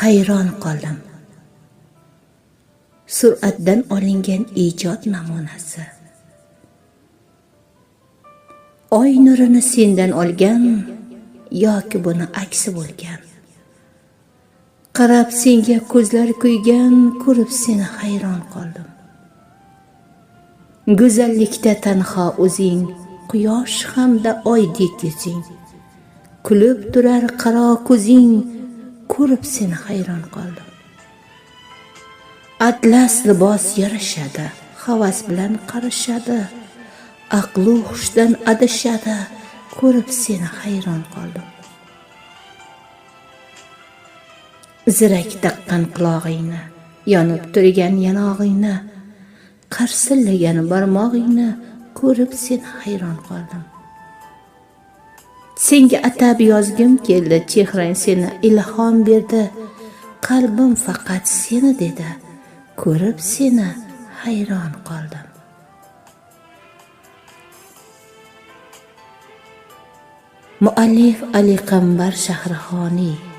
Hayron qoldim. Suratdan olingan ijod namunasi. Oy nurini sendan olgan yoki buni aksi bo'lgan. Qarab senga ko'zlar kuygan, ko'rib seni hayron qoldim. Go'zallikda tanho o'zing, quyosh hamda oydek yuzing. Kulib turar qaro ko'zing, ko'rib seni hayron qoldim. Atlas libos yarashadi, havas bilan qarashadi, aqlu hushdan adashadi, ko'rib seni hayron qoldim. Zirak taqqan qulog'ingni, yonib turgan yanog'ingni, qarsillagan barmog'ingni ko'rib seni hayron qoldim. Senga atab yozgim keldi, chehrang seni ilhom berdi, qalbim faqat seni dedi, ko'rib seni hayron qoldim. Muallif Ali Qambar Shahrixoniy.